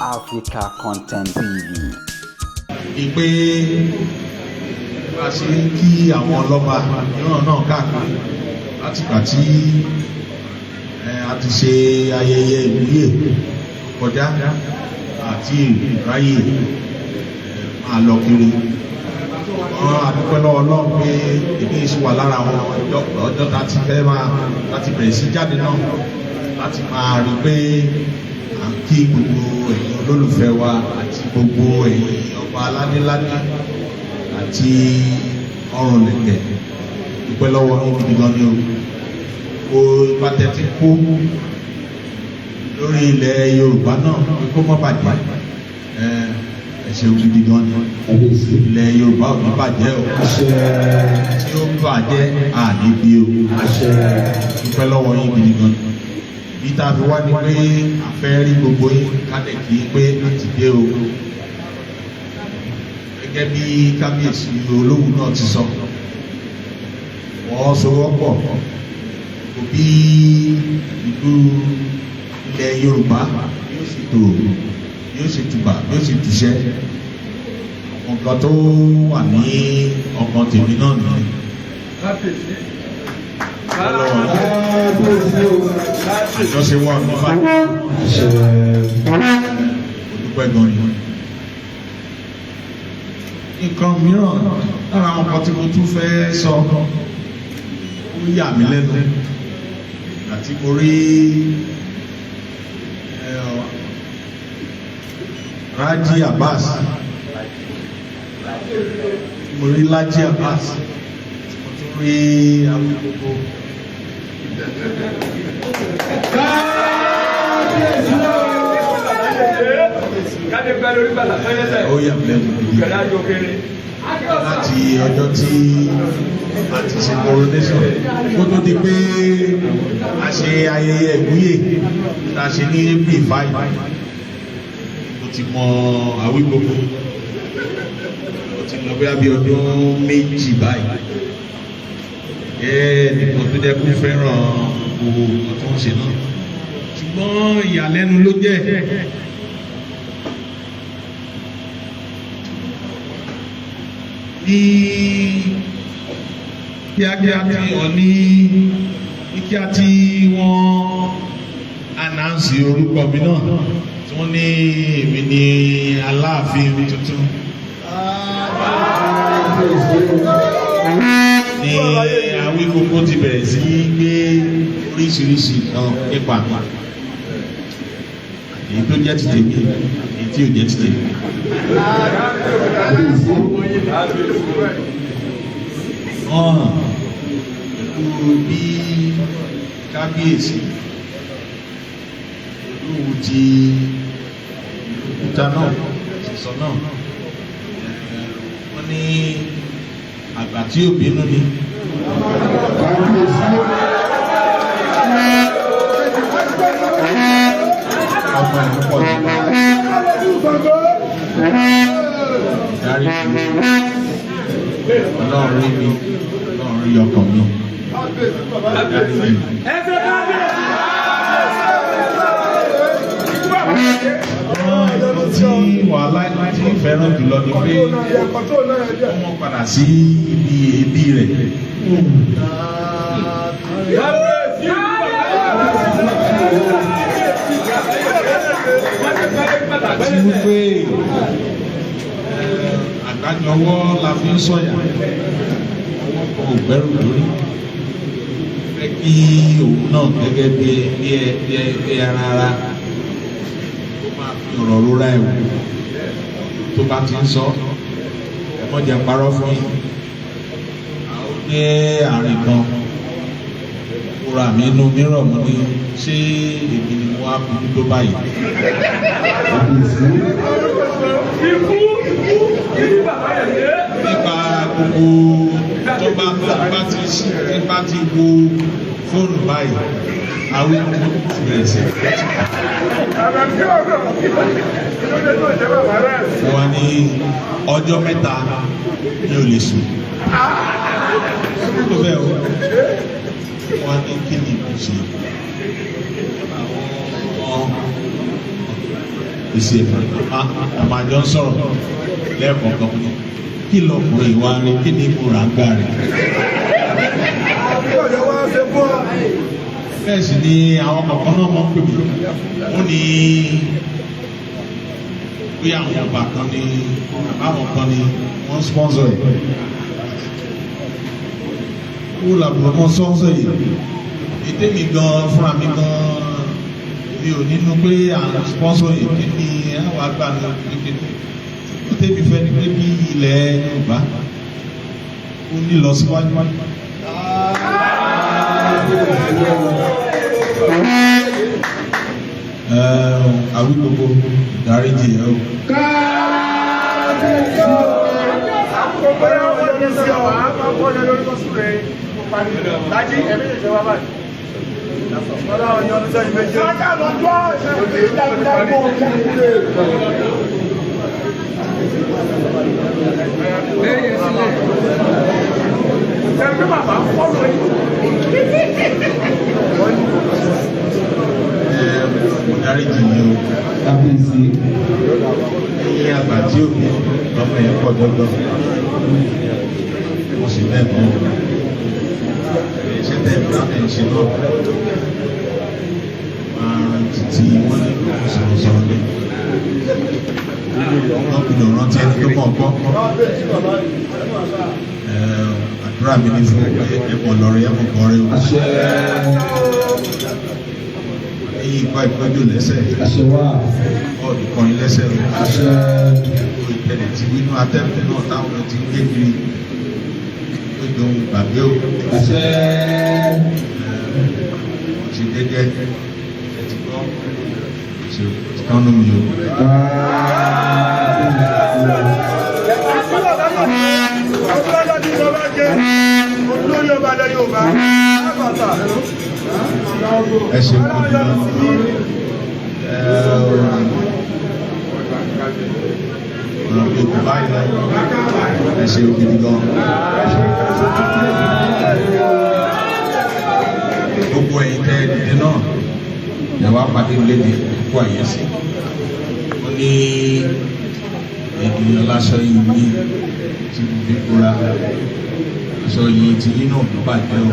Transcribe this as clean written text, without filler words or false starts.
Africa Content TV. Ìpè bá a ṣe ń kí àwọn ọlọ́ba mìíràn náà káàkiri látìgbà tí a ti ṣe ayẹyẹ ìwúyè kọjá àti ìráyè máa lọ kiri wọn. A dúpẹ́ lọ́wọ́ Ọlọ́run pé èmi sì wà lára àwọn ọjọ́ tá a ti fẹ́ máa láti bẹ̀rẹ̀ sí jáde náà, láti máa rí pé à ń kí gbogbo ẹ̀yin olólùfẹ́ wa àti gbogbo ẹ̀yin ọba aládéládé àti ọrùn lẹ̀kẹ̀. Dúpẹ́ lọ́wọ́ yín gidi gan ni o. O ipa tẹ́tí kó lórí ilẹ̀ Yorùbá náà pé kó má bàjẹ́, ẹ ṣeun gidi gan ni. Ilẹ̀ Yorùbá ò ní bàjẹ́ o. Tí ó bàjẹ́ àní bí o. Dúpẹ́ lọ́wọ́ yín gidi gan ni. Bí tá a fi wá ní pé a fẹ́ rí gbogbo yín kálẹ̀ kí pé àti dé o. Gẹ́gẹ́ bí kábíyèsí Olówu náà ti sọ, wọ́n sowọ́pọ̀ kò bí ìlú ilẹ̀ Yorùbá yóò sì tòrò, yóò sì tùbà, yóò sì tùṣẹ́. Nǹkan tó wà ní ọkàn tèmi náà nìyẹn. Lọ́wọ́ àjọṣe wà ní báyìí, olùpẹ̀ gan ni. Nǹkan mìíràn lára àwọn nǹkan tí mo tún fẹ́ sọ, ó yà mí lẹ́nu àti mo rí Raji Abbas, mo rí Laji Abbas, mo tún rí Awíkókó. Kábíyèsí o. Káde pẹ́ lórí bàtà pẹ́lẹ́sẹ̀. Ó yà mí lẹ́nu gidi. Kẹ̀lẹ́ àjò kéré. Láti ọjọ́ tí a ti ṣe coronation, kó tó di pé a ṣe ayẹyẹ ìwúyè tá a ṣe ní April 5, mo ti mọ Awíkókó. Ó ti lọ bí ọdún 2 báyìí. Jẹ́ nìkan tó jẹ́ kó fẹ́ràn gbogbo nǹkan tó ń ṣe náà, ṣùgbọ́n ìyàlẹ́nu ló jẹ́ ní kíákíá tí wọ́n ní ní kíá tí wọ́n announce orúkọ mi náà, tí wọ́n ní èmi ní Aláàfin tuntun, ní Awíkókó ti bẹ̀rẹ̀ sí í gbé oríṣiríṣi nǹkan nípa mi, èyí tó jẹ́ ti tèmi, èyí tí ò jẹ́ ti tèmi. Wọ́n hàn pẹ̀lú bí kábíyèsí Olúwo ti òkúta náà ti sọ náà, wọ́n ní àgbà tí ò bínú ni. Ọmọ ẹ̀ pọ̀ jù dárí ju. Ọlọ́run rí mi, Ọlọ́run rí ọkàn mi, dárí mi. Ẹsẹ̀ kábíyèsí. Nǹkan tí wàhálà tí fẹ́ràn jùlọ ni pé wọ́n padà sí ibi ẹbí rẹ̀. Kábíyèsí. Àti wípé àgbájọwọ́ la fi ń sọ̀yà, ọwọ́ kan ò gbẹ́rù lórí. Fẹ́ kí òun náà gẹ́gẹ́ bí bí bí bí ara ara ó máa fi ọ̀rọ̀ rora ẹ̀ wò tó bá ti ń sọ. Ẹ mọ̀ jẹ́ parọ́ fún yín, àwọn dé àárín kan múra mi inú mìíràn, mo ní ṣé èmi ni mo wá burú tó báyìí? Ikú ikú bàbá yẹn dé. Nípa gbogbo tó bá ti tí bá ti wo fóònù báyìí, àwọn ti bẹ̀rẹ̀ sí. Mo wá ní ọjọ́ 3 mi ò lè sùn. Tó bẹ́ẹ̀ o, wọ́n ní kí ni mo ṣe? Àwọn Ìṣe àmàjọ ń sọ̀rọ̀ lẹ́ẹ̀kọ̀ọ̀kan ní kí lọkùnrin ìwà rẹ̀, kí ni mo rà ń gbà rẹ̀. Bẹ́ẹ̀ sì ni àwọn kọ̀ọ̀kan náà mọ̀ ń pè mí, wọ́n ní bóyá àwọn ọba kan ní àbáwọn kan ní wọ́n sponsor ẹ̀. Wọ́n làbùrọ̀ kan sponsor yìí. Ètè mi gan fúnra mi gan, mi ò nínú pé à ń sponsor yìí. Kí ni àwọn àgbà mi kékeré ó tẹ́bi fẹ́ ni pé bí ilẹ̀ Yorùbá ó ní lọ síwájú. Àwí gbogbo ìdáríjì ẹ o. Mo dáríjì yín o. Kábíyèsí. Ẹ̀yin àgbà tí òbí lọ́mọ yẹn pọ̀ dọ́dọ̀. Mo sì lẹ́kọ̀ọ́. Iṣẹ́ tẹ̀ bá ẹ̀ ṣe náà. Máa rántí tí wọ́n ní sọ̀rọ̀sọ̀rọ̀ ní. Wọ́n gbọ́dọ̀ rántí ẹni tó mọ̀ gbọ́. Àdúrà mi ní fún pé ẹ̀mọ̀ lọ́rẹ̀ ẹ̀mọ̀ kọrin o. Àṣẹ. Ẹ̀yin ìgbà ìpẹ́jọ lẹ́sẹ̀. Àṣẹ wà. Bọ́ọ̀lù kọrin lẹ́sẹ̀ o. Àṣẹ. Ìtẹ̀lẹ̀ tí wínú atẹ́gùn náà táwọn ti ń gé kiri. Ó jọun gbàgbé o. Àṣẹ. Wọ́n ti gẹ́gẹ́ ẹ ti gbọ́ ṣe tánú mi o. Ẹ ṣe kú ní ọ̀rọ̀ mi kò báyìí lọ. Ẹ ṣe gidi gan. Gbogbo ẹ̀yin tẹ́ ẹ dìde náà ẹ wá pàdé léde kó àyẹ̀sí. Ó ní ènìyàn láṣọ yìí ní tí mo fi kóra aṣọ yìí ti yín náà ló bàjẹ́ o.